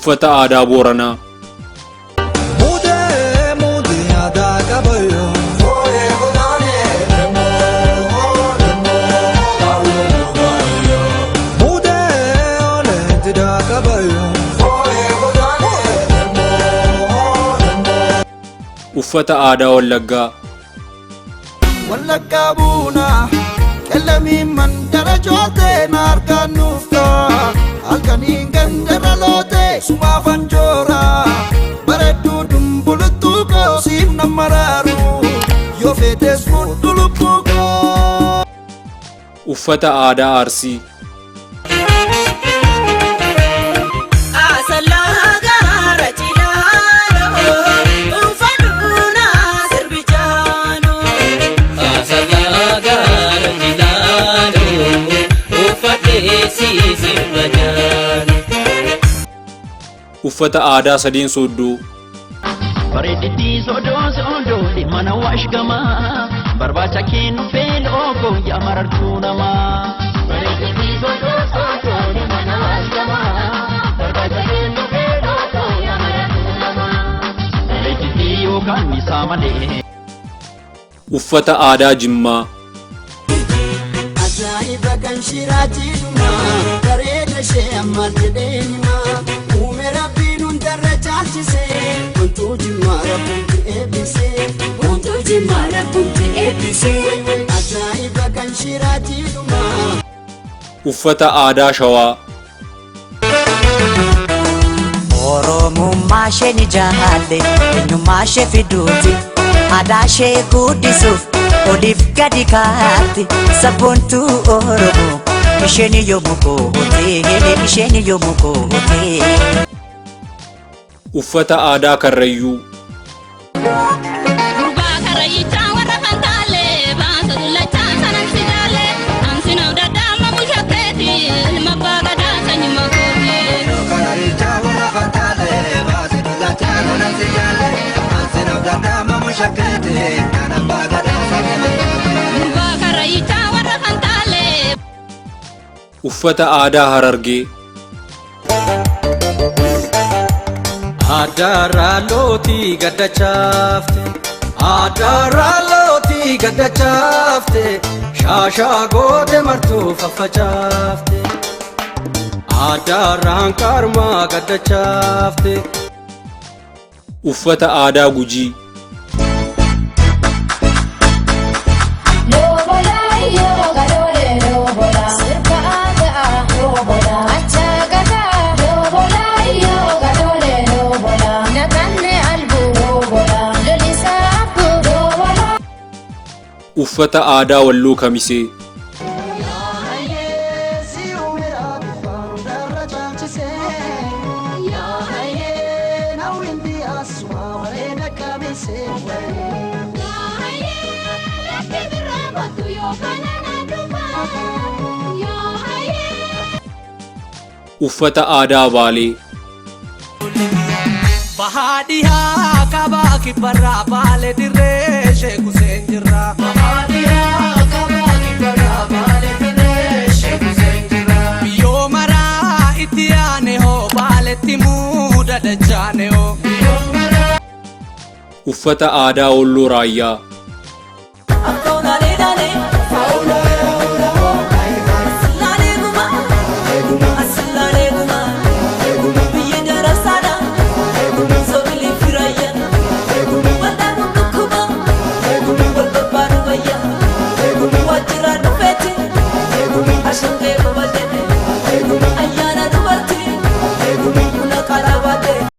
Uffata aadaa Booranaa. Mudee mudee aadaa qabayo. Mudee olee didaa qabayo. Uffata aadaa Wallaggaa. Wallaggaa buunaa qellamiin mandara jootee na harkaan nuuftaa halkaniin gandara lootee sumaaf anjooraa bareedduu dumbuluttuu koo siif nan maraaru yoo feetes fudhu lubbuu koo. Uffata aadaa Arsii. Asallaa gaara cilaaloo uffadhuuna sirbichaanoo. Asallaa gaara jilaaloo uffadhee si sirba jaano. Uffata aadaa Sadeen Sooddoo. Bareeddittii soodoo soodoo mana waashgamaa barbaacha kennu feeloo gooyyaa marartuu namaa. Bareeddittii soodoo soodoo mana waashgamaa barbaacha kennu feeloo gooyyaa marartuu namaa. Bareeddittii yookaan isaa malee. Uffata aadaa Jimmaa. Ajaa'iba kan shiraatii dhumaa bareeda ishee ammaan jedhee himaa uume rabbiin hundarra caalchisee wantuu jimmaa rabbuun eebbisee wantuu jimmaa rabbuun eebbisee ajaa'iba kan shiraatii dhumaa. Uffata aadaa Shawaa. Oromummaa ishee ni jaalle, eenyummaa ishee fiduuti, aadaa ishee guddisuuf oliif gadi kaatti. Sabboontuu Oromoo isheen yoomuu kootee, isheen yoomuu kootee. Uffata aadaa Karrayyuu. Gurbaa karrayyichaa warra fantaalee baasa dullachaa sanan si jaalle ansinau daddaama mushakkeeti ilma abbaa gadaa sanyuma kooti. Karrayyichaa warra fantaalee baase dullachaa sanan si jaalle ansinau daddaama mushakkeeti kan abbaa gadaa sanyuma kooti. Gurbaa karrayyichaa warra fantaalee. Uffata aadaa Harargee. Addaarraa lootii gaddachaafte Addaarraa lootii gaddachaafte shaashaa goote martuu faffacaafte Addaarraan qarmaa gaddachaafte. Uffata aadaa Gujii. Uffata aadaa Walloo Kamisee. Si uumeraa bifa hundarra caalchisee yaa hayyee nawwiin biyyaasuma bareeda qabeessee. Yaa hayyee lakki birraa kottu yookaan anaan dhufa. Yaa hayyee. Uffata aadaa Baalee. Bahaa dhihaa kabaa kibbarraa baalee dirree sheeku seen jirra. Bahaa dhihaa kabaa kibbarraa baalee dirree sheeku seen jirra. Biyyoo maraa itti yaane hoo baaletti muuda dachaane hoo. Uffata aadaa Walloo Raayyaa.